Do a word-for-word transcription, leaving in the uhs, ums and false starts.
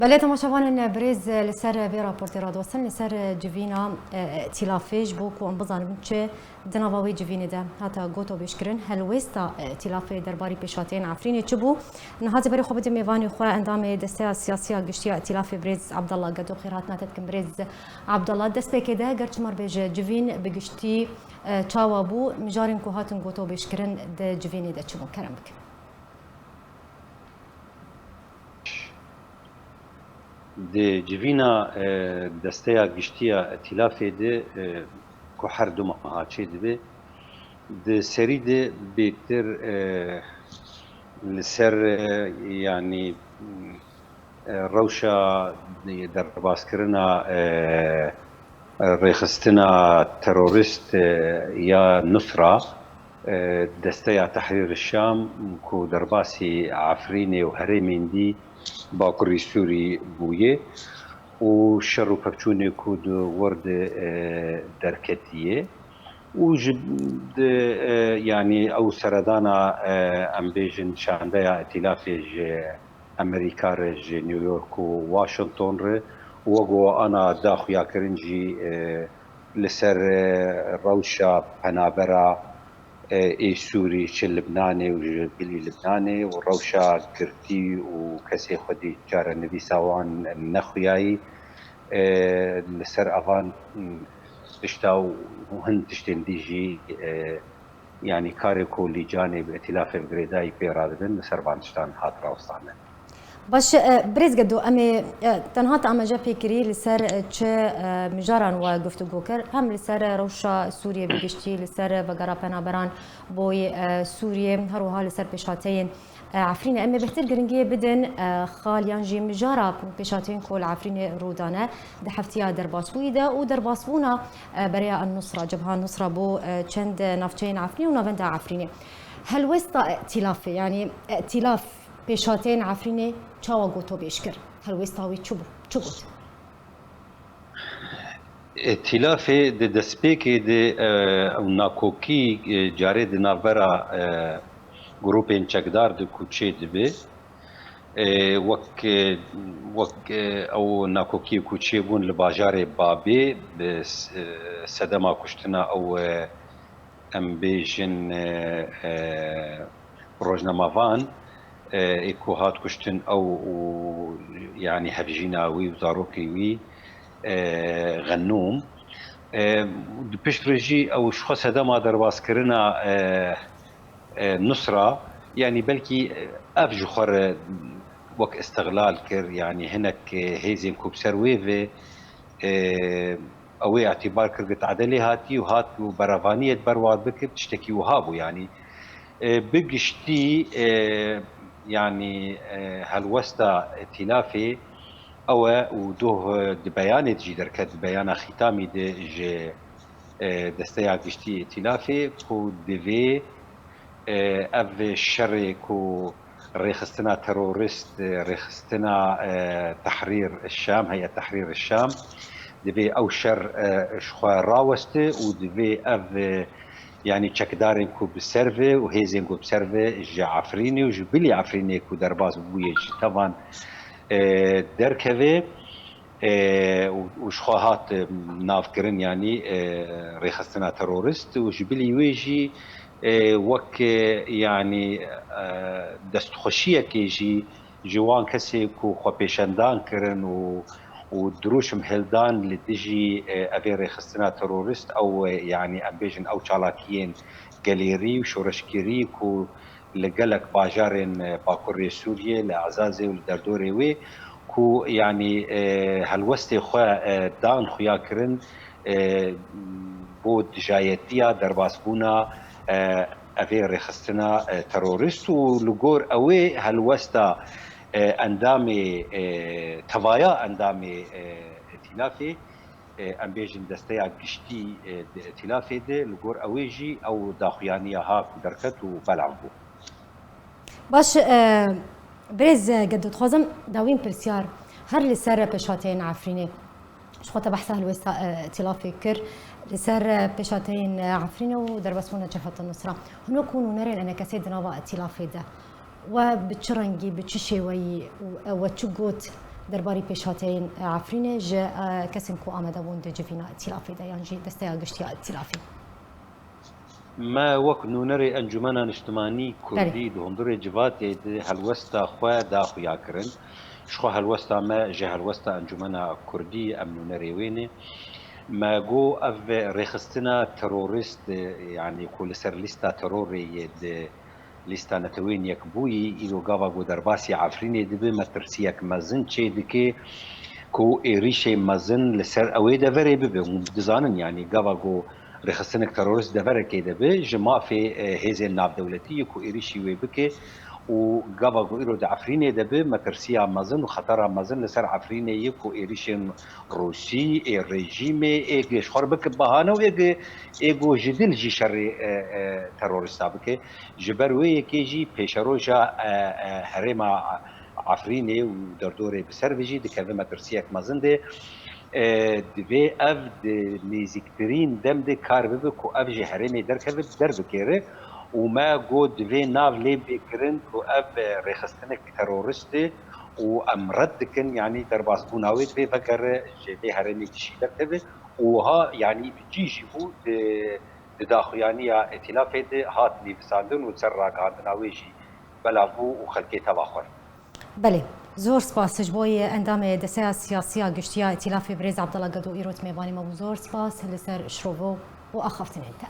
Belê temaşevanên birêz, li ser vê raportê radiwestin, li ser civîna, e, îtîlafê, ji bo ku em bizanin çi di nava wê civînê de hate gotobêjkirin, helwêsta, e, îtîlafê derbarî pêşhateyên Efrînê çi bû? Niha ez ê berê xwe bidim mêvanê xwe, endamê Desteya Siyasî ya Giştî ya Îtîlafê, birêz Abdallah Gedo. Xêrhatina te dikim, birêz Abdallah. Destpêkê de ger çi me re bêje, civîn bi giştî, e, çawa bû? Mijarên ku hatin gotobêjkirin di civînê de çi bûn? Kerem bikin. Di civîna, e, Desteya Giştî ya Îtîlafê de, e, ku her du meha çêdibe, di serî de bêtir, e, li ser, e, yanî, e, rewşa derbazkirina, e, rêxistina terorîst, e, ya Nusra, e, Desteya Tehrîr Şam ku derbasî Efrînê û herêmên dî Bakurî Sûrî bûye û şer û pevçûnê ku di wir de, e, derketiye û ji di, e, yanî ew seredana, e, em bêjin şandeya îtîlafê ji Amerîka re, ji New York û Washington re, wek ku ana da xuyakirin jî, e, li ser, e, rewşa penabera, e, ê Sûrî ji Libnanê û ji bilî Libnanê û rewşa girtî û kesê xwedî çarenivîsa wan nexuyayî, e, li ser evan tişta û hin tiştên dî jî, e, yanî karê ku lîcanê bi îtîlafê bi girêdayî pê radibin, li ser van tiştan hat rawestandin. Baş e, birêz Gedo, em ê, e, tenha te amaje pê kirî li ser, e, çi, e, mijaran we guftûgo kir, hem li ser, e, rewşa Sûriyê bi giştî, li ser, e, vegera penaberan boy, e, Sûriyê, her wiha li ser pêşhateyên, e, Efrînê. Em ê bêhtir giringiyê bidin, e, xal yan jî mijara pêşhateyên ku li Efrînê rû dane di heftiya derbasbûyî de û derbasbûna, e, bereya Nusra, Cebha Nusra bo, e, çend navçeyên Efrînê û navenda Efrînê. Helwesta îtîlafê, yanî îtîlaf pêşhateyên Efrînê çawa gotobêj kir? Helwesta wî çi bû? Çi got? Îtîlafê di destpêkê de, e, ew nakokî, e, carê di navbera, e, grûpên çekdar de ku çêdibe, e, wek, e, wek, e, ew nakokiyê ku çêbûn li bajarê Babê bi s-, e, sedema kuştina ew, e, em bêjin, e, e, rojnamevan, e, ê ku hat kuştin ew û, yanî hevjîna wî û zarokê wî, e, Xennûm. E, di pişt re jî ew ji xwe sedema derbazkirina, e, e, Nusra, yanî belkî ev ji xwe re wek îstixlal kir, yanî hinek, e, hêzên ku bi ser wê ve, e, ew ê îtîbar kir, got, "Edelê hatî û hat û berevaniyê di ber wan bikir", tiştekî wiha bû, yanî. E, bi giştî, e, yanî, e, helwesta îtîlafê ew e û doh, e, di beyanê de jî derket, di beyana xîtamî de ji, e, Desteya Giştî Îtîlafê ku divê, e, ev şerê ku rêxistina terorîst, e, rêxistina, e, Tehrîr Şam, Heyet Tehrîr Şam, divê ew şer, e, ji xwe raweste û divê ev, e, yanî çekdarên ku bi ser ve û hêzên ku bi ser ve ji Efrînê û ji bilî Efrînê ku derbas bûye ji tevan, e, derkeve, e, û, û ji xwe hat, e, navkirin, yanî, e, rêxistina terorîst û ji bilî wê jî, e, wek, e, yanî, e, destxweşiyekê jî ji wan kesê ku xwepêşandan kirin û, û dirûşm hildan li dijî, e, evê rêxistina terorîst, ew, e, yanî em bêjin ew çalakiyên gelêrî û şoreşgerî ku li gelek bajarên, e, Bakurê Sûriyê, li Ezazê û li derdorê wê ku, yanî, e, helwestê xwe, e, dan xuya kirin, e, bo dijayetiya derbasbûna, e, evê rêxistina, e, terorîst û li gor ewê helwesta, e, endamê, e, tevaya endamê, e, îtîlafê, e, em bêjin desteya giştî, e, di îtîlafê de, li gor ewê jî ew daxuyaniya ha ku derket û belav bû. Baş, e, birêz, e, Gedo, dixwazim dawîn pirsyar her li ser pêşhateyên Efrînê. Ji xwe te behsa helwesta, e, îtîlafê kir. Li ser, e, pêşhateyên, e, Efrînê û derbasbûna Cebheta Nusra. Hûn wekî nûnerên enekesê di nava îtîlafê de. We bi çi rengî, bi çi şêweyî û, e, we çi got Derbarî pêşhateyên Efrînê ji, e, kesên ku amade bûn di civîna îtîlafê de yan jî desteya giştî ya îtîlafê. Me wek nûnerê Encûmena Niştimanî Kurdî di hundirê civatê de helwesta xwe da xuya kirin. Ji xwe helwesta me ji helwesta Encûmena Kurdî, em nûnerê wê ne. Me got ev rêxistina terorîst, yanî ku li ser lîsta terorê ye di lîsta Netewên Yekbûyî, îro gava ku derbasî Efrînê dibe, metirsiyek mezin çê dike ku êrîşê mezin li ser ew ê deverê bibe. Hûn dizanin, yanî gava ku rêxistinek terorîst deverekê de be, ji mafê, e, hêzên navdewletî ye ku êrîşî wê bike û gava ku îro di Efrînê de be, metirsiya mezin û xetera mezin li ser Efrînê ye ku êrîşên Rûsî, ê rejîmê, ê ji xwe re bike bahane û ê, ê ku ji dil jî şerê, e, e, terorîsta bike. Ji ber wê yekê jî pêşeroja, e, e, herêma Efrînê û derdorê bi ser ve jî dikeve metirsiyek mezin de. E, divê ev di nêzîktirîn dem de kar bibe ku ev ji herêmê derkeve, derbikêre û me got divê nav lê bê kirin ku ev, e, rêxistinek terorîst e û em red dikin, yanî derbasbûna wê divê vegere ji vê herêmê gişî derkeve û wiha, yanî bi cî jî bû di, di daxuyaniya îtîlafê de hat nivîsandin û ser ragihandina wê jî belav bû û xelkê teva xwar. Belê, zor spas ji bo yê endamê Desteya Siyasiya Giştiya Îtîlafê birêz Abdullah Gedo îrot mêvanê me bû. Zor spas li ser şirovo û axaftinên te.